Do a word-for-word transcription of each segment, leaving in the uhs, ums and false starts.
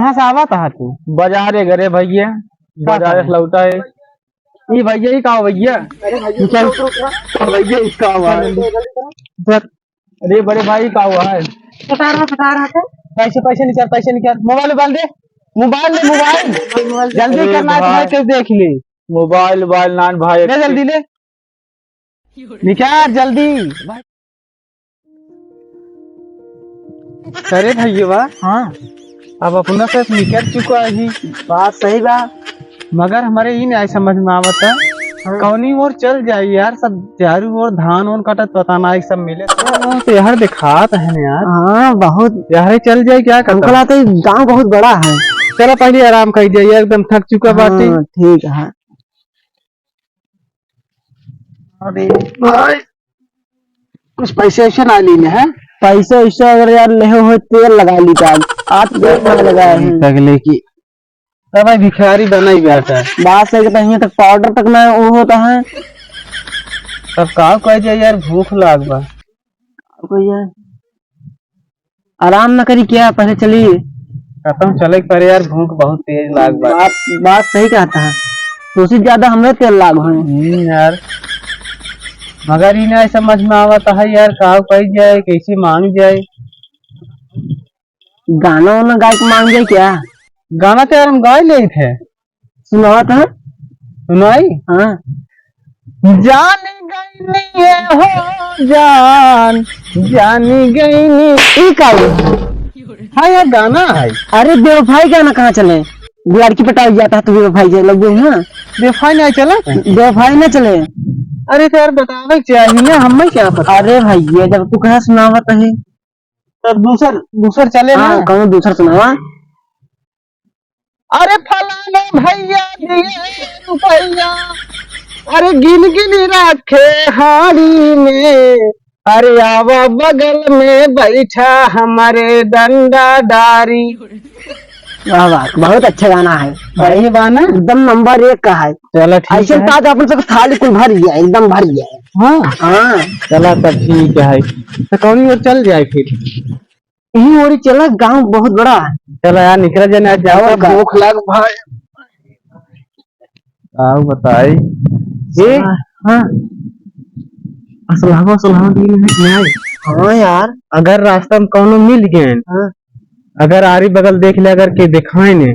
कहाँ से आवत हा तू? बाजारे गए रहे भैया, का बाजारे करे? से लौटा है। ई भैया, ई का हो भैया? अरे भैया, निकल। रुक, रुक, रुक। भैया, ई का हुआ है? अरे बड़े भाई, का हुआ है? पता रहा, पता रहा था। पैसे, पैसे निकाल, पैसे निकाल। मोबाइल, मोबाइल दे, मोबाइल दे, मोबाइल। जल्दी अरे करना है, भाई। तुम्हारे केहू देख ले। मोबाइल, मोबाइल नान भाई। ले जल्दी ले। निकाल जल्दी। अरे भैया, हाँ। अब अपना से निकल चुका है। बात सही बा। मगर हमरे ई नाहीं समझ में आवत है, हाँ। कौनी ओर चल जाई यार, सब चारू ओर धान ओन कटत, पता ना, एक सब मिले तो, तो यार दिखात है ना यार। हाँ, बहुत। यार चल जाए क्या करता? हमको लगता है गाँव बहुत बड़ा है। चलो पहले आराम कर जाइए, एकदम थक चुका हाँ, बाटी। ठीक है। अरे भाई, कुछ पैसे वैसे ना लेने हैं? पैसे वैसे अगर यार लेहे हो, तेल लगा ली आज। आज तेल ना लगाए हैं। तगले की। तब भाई भिखारी बना ही बैठा है। बात सही कहता है, यहाँ तक पाउडर तक ना वो होता है। तब का कह जाए यार, भूख लाग बा। कोई यार आराम न करी क्या? पहले चली। कहता हूँ चले के परे यार, भूख बहुत तेज लाग बा। बात, बात सही कहता है, तुसी ज्यादा हमरे तेल लाग होए। हम्म यार, मगर ई ना समझ में आवत है यार, का कही जाए, कैसे मांग जाए। गाना वाना गाय के मांग जाए क्या? गाना तो यार हम गाय ले थे। सुनावा तो। सुनाई? हाँ। जान गईनी ये हो जान, जान गईनी। ई का हो? हाँ यार, गाना है। अरे बेवफाई गाना कहाँ चले? लड़की पटाई जाता है तो बेवफाई जे लग गई ना। बेवफाई नहीं चला? बेवफाई ना चले। अरे तो यार बतावे के चाहिए ना, हमें क्या पता। अरे भैया, जब तू कहा सुनावत है। तो दूसर, दूसर चले ना। हाँ, कौनो दूसर सुनावा। अरे फलाने भैया दिए रुपया, अरे गिन गिन रखे हाड़ी में, अरे आवा बगल में बैठा हमारे डंडा डारी। वाह वाह, बहुत अच्छा गाना है। सही बा ना? एकदम नंबर एक का है। चलो ठीक ऐसे है। ताज अपन सब थाली कुल भर गया, एकदम भर गया है। हाँ। हाँ। चला तब ठीक है, तो कौन ओर चल जाए फिर? यही ओरी चला, गाँव बहुत बड़ा है। चला यार, निकल जाए ना, ज्यादा और का? भूख लाग भाई। आओ बताई। ए, हाँ। असलहवा, असलहवा दिन है कि नहीं? हाँ यार। अगर रास्ता में कौनो मिल गए, हाँ। अगर आरी बगल देख ले, अगर के दिखाए ने,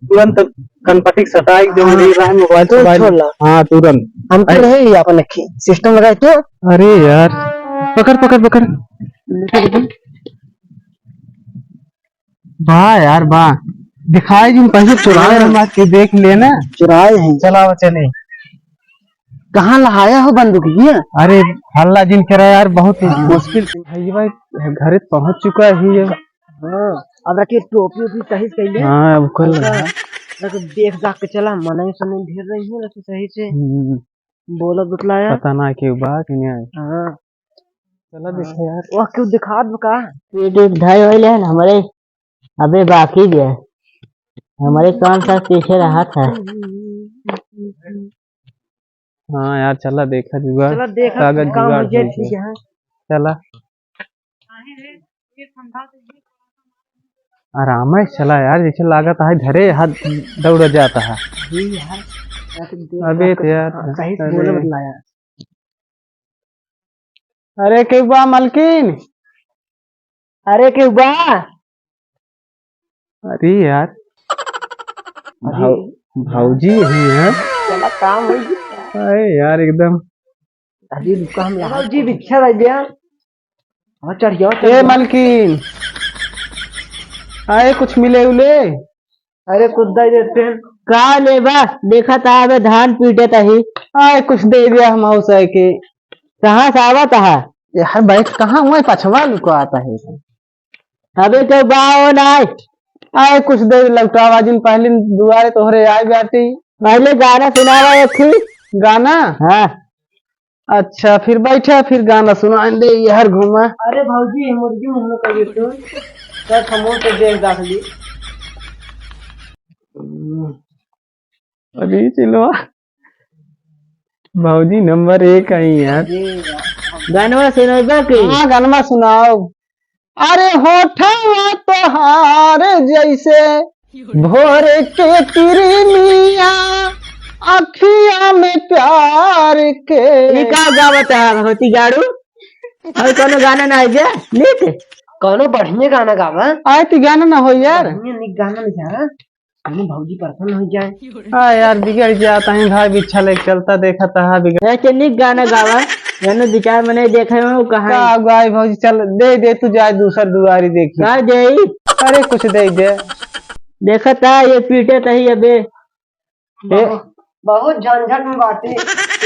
तुरंत कनपटी सटाई जो हाँ। मिल रहा है, मोबाइल तो छोड़ ला। हाँ, तुरंत। हम तो अरे। रहे ही अपन अखी, सिस्टम लगाए तो। अरे यार, पकड़, पकड़, पकड़। वाह यार वाह, दिखाए जिन पहले चुराए हम आज के देख लेना। चुराए हैं। चलाओ चले। कहाँ लहाया हो बंदूक ये? अरे हल्ला जिन करा यार, बहुत हाँ। मुश्किल से भाई भाई घरे पहुँच चुका है ये। हाँ, अब रखिए टोपी ओपी सही से ले। हाँ, अब कर ले। रख देख दाख के चला, मनाई सुनाई ढेर रही है, रख सही से। हम्म। बोला बतलाया। पता ना केहू बा कि नहीं आए। हाँ। चला हाँ। देखा यार। वह क्यों दिखात बा का? पेट एक ढाई होइले है ना हमरे, अबे बाकी भी है। हमरे काम साथ पीछे रहा था। हाँ यार, चला देखा जुगाड़। चला देखा कागज काम जुगाड़ हो जाए, हो ठीक गया। है। चला। आराम है, चला यार, जैसे लागत है घरे हाथ दौड़ जाता है। जी यार, ऐसे देख अबे रख तो के यार, हाँ, सही से अरे। बोले बतला यार। अरे केहू बा मलकिन? अरे केहू बा? अरे यार, अरे। भाऊ, भौजी ही है। चला काम हो गया। अरे यार एकदम। अरे रुका, हम यहाँ भौजी रिक्शा दे दिया। हाँ चढ़ जाओ, चढ़ ए जाओ। मलकिन, आए कुछ मिले उले? अरे कुछ दे देते हैं। का लेबा? देखा ता अबे धान पीटे तही। आए कुछ दे दिया हम उसे के। कहाँ से आवत हा? यार बैठ कहाँ हुआ है? पछवा लुकाता है। अबे तो बाओ नाय। आए कुछ दे लौटावा जिन पहले दुआरे तोहरे आए बाटी। पहले गाना सुनावा एक ही। गाना? हाँ। अच्छा, फिर बैठा, फिर गाना सुनाइन दे, यार घूमा। अरे भौजी, मुर्गी मुँह में करिए तो, सर समोसे देख दाखली। अरे चिलवा, भौजी नंबर एक आई यार। अरे यार। गानवा सुनाओ बा के? हाँ, गानवा सुनाओ। अरे होठवा तोहार जैसे भोर के किरनिया, अखिया में प्यार के। ई का गावत है भगवती गाड़ू? और कोनो गाना ना है जे? लिख। कोनो बढ़िया गाना गावा। आय ती गाना ना हो यार। बढ़िया निक गाना लिखा। अरे भौजी परेशान हो जाए। हाँ यार, बिगड़ जाता है भाई, बिच्छा लेके चलता, देखा तहा बिगड़। ऐसे निक गाना गावा, मैंने विचार मने देखे हो कहाँ का है? गाय भौजी, चल दे दे, तू जाए दूसर दुआरी देखी। का दे? अरे कुछ दे दे। देखा था ये पीटे तही अबे। ए? बहुत, बहुत झंझट में बाटी।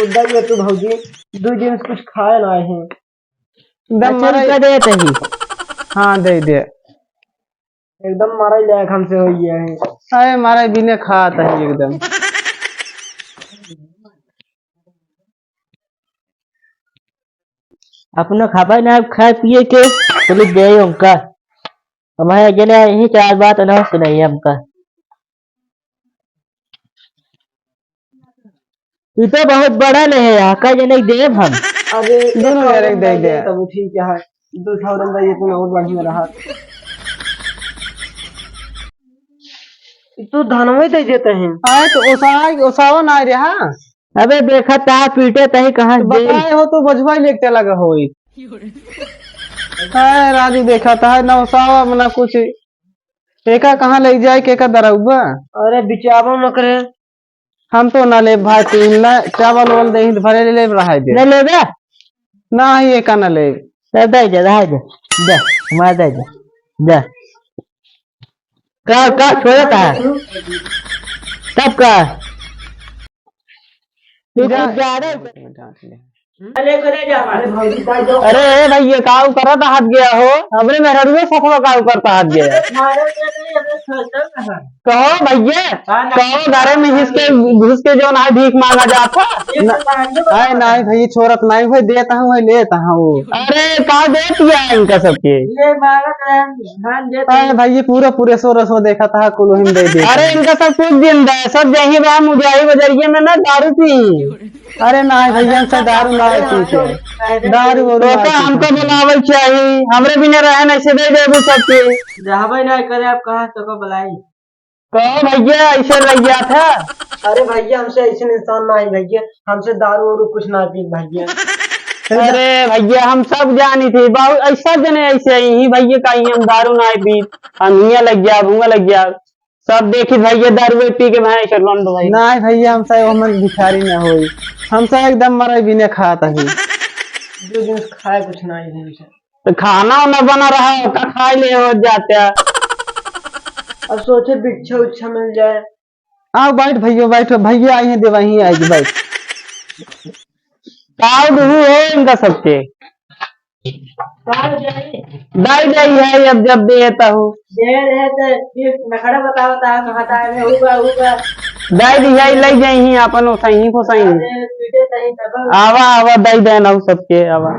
उधर ये तू भौजी, दो दिन से कुछ खाए ना आए हैं। एकदम अच्छा, मरा उनका दे तही। हाँ, दे दे। एकदम मरा ही लायक हमसे हो गया है। अरे, मरा बिने खात है एकदम। अपना खाबा ना, खाए पिए के, बोले दे उनका। हमारे जने यही चार बात ना सुनाई हमका। ई तो बहुत बड़ा ले है यहाँ, का जने के देब हम। अरे, दोनों एक जने के दे दे। तब ठीक है, दो सौ रुपये ये तो बहुत बढ़िया रहा। ई तो धनवे दे देते हैं। आए तो ओसावा, ओसावा ना रहा। अबे देखा ता पीटे तही कहाँ तो दे। बताए हो तो बजवाई लेके चला गया होई। अरे राजू देखा ता है ना ओसावा मना कुछ। एका कहाँ ले जाए के का दरउबा? अरे बिचावा न करे। हम तो ना लेब भाई, तीन ला चावल वावल देही त भरे ले लेब, रहाई दे। ना लेबे? ना ही एका ना लेब। दे, दे, दे, दे, दे, दे, मार दे, दे, दे। का, का छोड़त है? तब का? तू जा। कुछ ज्यादा ही अरे, अरे भौजी, दाई दो। अरे, ए भैया, काऊ करत हाथ गया हो? हमरे मेहररुए सखवा काऊ करत हाथ गया। मारे के नहीं, हमें छोड़ दो कहाँ? कहो भैया, हाँ, ना। कहो घरे में घुस के, घुस के जो ना भीख मांगा जात है। ये तो मांगो अरे ना। नहीं भैया, छोड़त नहीं, वही देत हूँ, वही लेत हूँ। अरे, का देत है इनका सबके? ये मांगत रहे, धान देत अरे हैं। भैया, पूरा, पूरे सो रसो देखत है, कुल हिम दे दे। अरे, इनका सब कुछ दिन दे, सब जही बा मुजाही बजरिए में ना दारू पी। अरे नाहीं भैया, हमसे दारू ना पी के। दारू वारू तो ना का पी हमको के। बुलावल चाही? हमरे बिना रहे ना, ऐसे दे देबू सबके। रहबे ना करे, आप कहाँ तो को बुलाई? कहो भैया, ऐसे रह गया था। अरे भैया, हमसे ऐसे इंसान ना है भैया, हमसे दारू वारू कुछ ना पी भैया। अरे भैया, हम सब जानी थी, बहुत ऐसा जने ऐसे ही भैया, कहीं हम दारू ना पी, हम हियाँ लग गया, भूंगा लग गया। सब देखी भैया दारुए पी के भैंस लंड भाई। नाहीं भैया, हम सब हमन भिखारी ना होई, हम सब एकदम मरे बिने खात ही। दो दिन से खाए कुछ ना है हमसे। तो खाना वाना बना रहा है, का खाए ले हो जाते हैं। अब सोचे बिच्छा उच्छा मिल जाए। आओ बैठ भैया, बैठ भैया, आई हैं देवा, यहीं आएगी, बैठ। ताऊ दुहू हो इनका सबके। ताऊ जाई। दाई दाई है, अब जब दे तो हो। दे रहे थे, फिर नखरा बताओ, ताऊ कहाँ ताऊ है, होगा, होगा। दाई दी है, ले जाई ही अपन, वो सही को सही। अरे, पीटे सही तब। आवा, आवा, दाई दे ना सबके, आवा।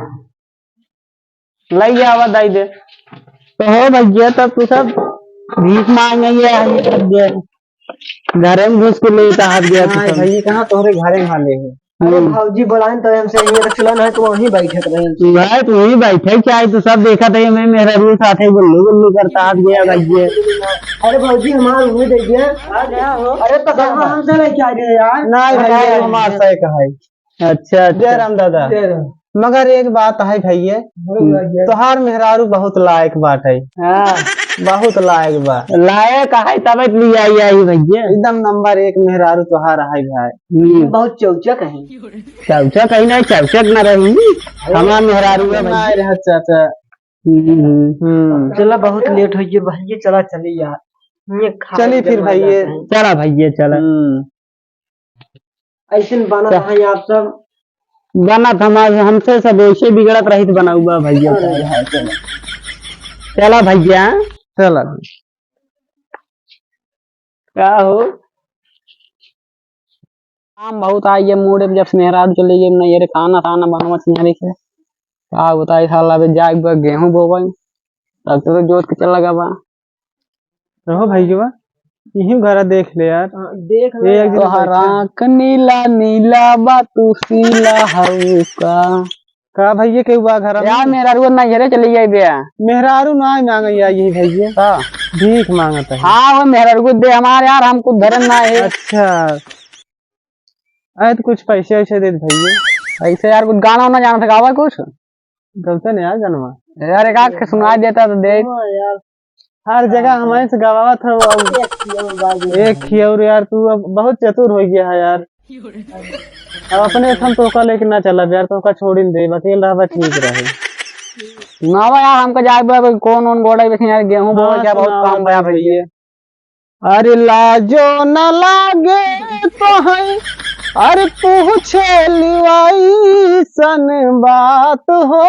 ले आवा, दाई दे। तो हो भैया, तब तू सब भीख मांगे ये, ये सब दे। घरे में घुस के लेता हाथ गया तू नाहीं सब। भैया, कहाँ तोहरे घरे में हाले है? अरे हम्म। भौजी बोलाइन तो हमसे ये तो चलन है, तो वहीं बैठे रहे। भाई, तू ही बैठे, चाहे तू सब देखा था, ये मैं मेहररू साथे गुल्लू गुल्लू करता हाथ गया भैया। अरे भौजी, हमार उम्मीद है क्या? आ गया हो। अरे तो कहाँ हमसे लेके आ गए यार? नाहीं भैया, अरे हमार सही कहा है। अच्छा, अच्छा। जय राम दादा। जय राम। मगर एक बात है भैया, बोलो भैया। तोहार मेहरारू बहुत लायक बाटे। हाँ। बहुत लायक बा। लायक है तबे तो लिया आई, आई भैया। एकदम नंबर एक मेहरारू तोहार है भाई। हम्म। बहुत चौचक है। चौचक कहीं नहीं, चौचक ना रही। हमार मेहरारू है भैया। नहीं रहत चाचा। हम्म, हम्म। हम्म। चला, बहुत लेट हो गया भैया, चला चली यार। ये खा चली के फिर मजा भैया। है। चला भैया, चला। हम्म। ऐसे बना क्या? है आप सब। बनत हमार, हमसे सब वैसे बिगड़त रहित बनाउबा भैया। अरे यार, चला। चला भैया। चला। का हो? काम बहुत आ गया मूड, जब से मेहरारू चले गए, नहीं, अरे खाना, खाना बनवा तुम्हारे के। का बताई साला, अबे जाए बा गेहूं बोवे, ट्रैक्टर जोत के चल लगा बा। रहो भैया, यही घरा देख ले यार। हाँ, देख ले एक यार। दिन तोहर बैठे। आँख नीला नीला बा, तू सीला हऊ का? का भइया, केहू बा घर में? यार, मेहरारू ना घरे चली गई बे। मेहरारू ना मांगे आई यही भइया। का? भीख मांगत है। हाँ, वो मेहरारू को दे हमारे यार, हम कुछ धरे ना है। अच्छा। अरे, तो कुछ पैसे वैसे दे दे भइया। ऐसे यार, कुछ गाना वाना जानत है, गावा कुछ? गलते नहीं यार, गनवा। यार, एक आध के सुनाई देता तो देख। हाँ यार, हर जगह हमारे से गवावत है वो। एक ही और यार, तू अब बहुत चतुर हो गया है यार। अब अपने हम तोका लेके ना चलब यार, तोका छोड़ी न दे, अकेल रहबा ठीक रहे। सुनावा यार, हमका जाए बा, कौन कौन गोड़ा बैठे यार, गेहूं बोवे हाँ, क्या बहुत सुनावा काम बा यार भइया। भइया। अरे लाजो न लागे तोहई, अरे पूछे लिवाई सन बात हो।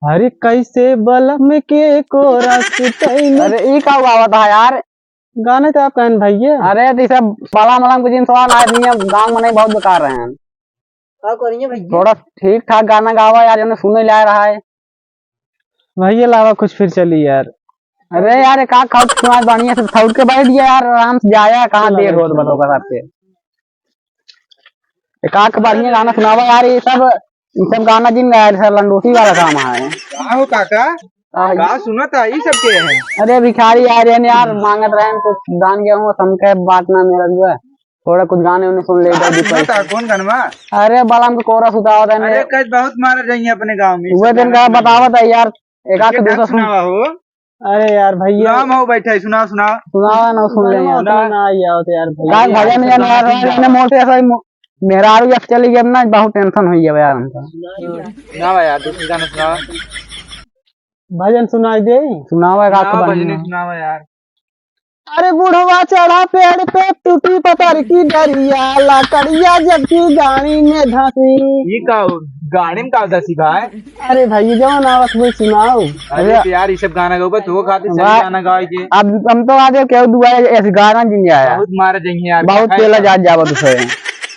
अरे कैसे बलम के कोरा सुतैनी। अरे ई का गावत है यार? गाने तो आप कहन भइया। अरे तो ई सब बलम मलम के जिन सवाल आए नहीं, अब गाँव में नहीं, बहुत बेकार रहे हैं। का करिए भइया? थोड़ा ठीक ठाक गाना गावा यार, जने सुने ला रहा है। भइया लावा कुछ फिर चली यार। अरे यार, एक आध खाओ, तुम्हारे बढ़िया से उठ के बैठ गया यार, आराम से जाया, कहाँ देर होत बा तोका सबके। एक आध बढ़िया गाना सुनावा यार, ये सब, ये सब गाना जिन गाया सर, लंडोसी वाला काम है। का हो काका? का भइया? का सुनत है? ई सब के है? अरे भिखारी आ रहे हैं यार, मांगत रहे हैं कुछ धान गेहूं, हमके बात ना मेरा जो है। थोड़ा कुछ गाने उन्हें सुन ले, का इधर भी सुनत पैसे। है? कौन गनवा? अरे बलम के कोरा सुतावत है अरे ने। कच बहुत मारा जाइए अपने गाँव में, वह सब दिन गाना का सुनावा। बतावत है यार, एक आध एक दूसरा सुन। सुनावा हो। अरे यार भइया। सुनावा, मैं बैठा ही, सुनावा, सुनावा। सुनावा ना, सुन ले यार। सुनावा, ना, ना, यार, यार भइया। का भजन ये यार, यार, यार, यार, मोटे ऐसा ही मो-, मेहरारू जब चली गई ना, बहुत tension हुई है यार हमका। सुनावा यार, दूसरी गाना सुनावा। भजन सुनाई दे। सुनावा, एक आध सुनावा, बढ़िया। भजन सुनावा यार। अरे बुढ़वा चढ़ा पेड़ पे, टूटी पतर की डरिया, लकड़िया जब की गाड़ी में धंसी। ये का हो? गाड़ी में का धंसी भाई? अरे भाई, ये जवन आवत हुए सुनाओ। अरे अरे तो यार, ये सब गाना गाओ, तो खातिर सही भाई, गाना गाओ के। अब हम तो आज केहू दुआरे ऐसे गाना जिन आया। बहुत मारे जाइए यार, बहुत भाई। तेला जात जावत उसे।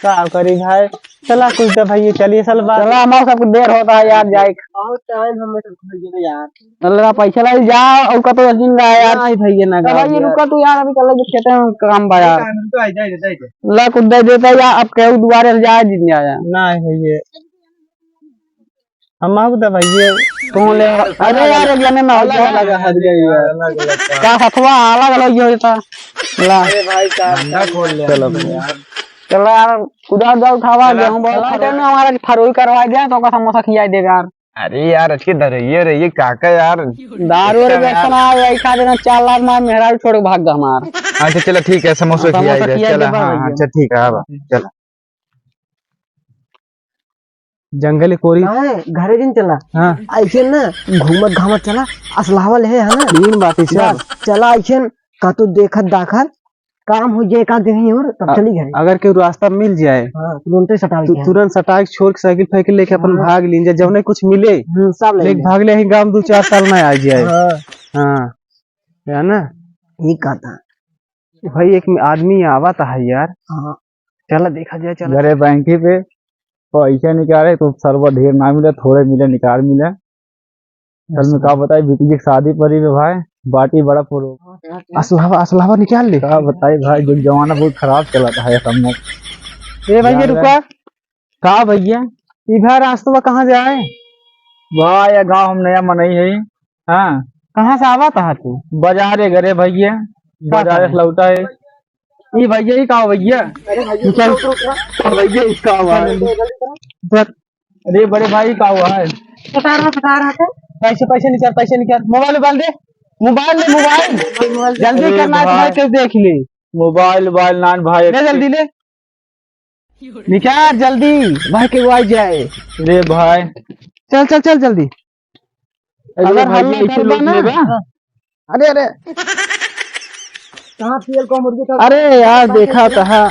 का करी भाई? चला कुछ तो भइया, चलिए साला बात। चला, हमारा सबको देर होता है यार, जाए। बहुत time हमें सब खो गए यार। चल रहा पैसा लाई जा, और का तो दिन रहा यार। नहीं भइया, ना चला गाओ ये यार। रुका तू यार, अभी चला जो खेते में काम बा यार। काम तो आई जाए, जाए, जाए। ला कुछ दे देता यार, अब केहू दुआरे से जाए दिन आया। नहीं भइया। हम आऊ दा भइया। कौन ले? अरे यार, एक जने ना हो अलग जाए। अलग हट गई यार, अलग अलग का। का हथवा अलग अलग ही होता। ला। अरे भाई, का धंधा खोल ले चलो यार। चलो यार, कुदा उदा उठावा, चला। गेहूं बहुत चला। फरोई करवा दे, तो का समोसा खियाई देगा यार। अरे यार, अच्छी धरइये रे, ये काका यार। दारू रे इसका यार। बेचना है, यही खा देना, चार लाख मार मेहरारू छोड़ के भाग गया हमार। अच्छा, चलो ठीक है, समोसा हाँ, खियाई समोसा दे, खियाई चला, देबा हाँ, भइया। अच्छा, ठीक है, हाँ, चला। जंगल कोरी। काहे? घरे दिन चला। हाँ। ऐसे ना, घूमत घामत चला, असलहवा लेहे है ना। तीन बात है, चल। बस, चला ऐसे, का तू देखत दाखत, काम हो जाए, का देही और तब अ-, चली घरे। अगर केहू रास्ता मिल जाए, हाँ, तुरंते सटाल तु-, के। तुरंत सटाल के छोड़ के साइकिल फाइकिल लेके अपन हाँ। भाग लीन जा, जौने कुछ मिले, हम्म, सब ले लेके ले। भाग ले, ही गाँव दो चार साल ना आ जाए। हाँ। हाँ, है ना? ये कहता। भाई, एक आदमी आवत है यार। हाँ। चला देखा जाए, चला। घरे बैंकी पे पैसा निकाले तो सरवा ढेर ना मिले, थोड़े मिले, निकाल मिले। कल में का बताई, बिटिया के शादी पड़ी में भाई, बाटी बड़ा पुरो। असलहवा, असलहवा निकाल ले। का बताई भाई, जो जमाना बहुत खराब चला था है सब में। ए भाई, ये जान रुका। का भइया? ई भाई रास्तवा कहाँ जाए? भाई, ये गाँव हम नया मनई है। हाँ। कहाँ से आवत हा तू? बाजारे घरे भइया, का बाजारे कहे? से लौटा है। ई भइया, ई का हो भइया? अरे भइया, निकल। रुक, रुक, रुक। भइया, ई का हुआ है? बस। अरे बड़े भाई, का हुआ है? पता रहा, पता रहा था। पैसे, पैसे निकाल, पैसे निकाल। मोबाइल, मोबाइल दे, मोबाइल दे, मोबाइल। मोबाइल दे। जल्दी अरे करना है, भाई। भाई, केहू देख ले। मोबाइल, मोबाइल नान भाई। ले जल्दी ले। निकाल जल्दी, भाई केहू आ जाए। रे भाई। चल, चल, चल जल्दी। अरे अगर भाई, हम नहीं ऐसे लोग करबा ना। नहीं बा। अरे, अरे। कहाँ तेल कम उड़ गया था? अरे यार, देखा तो है।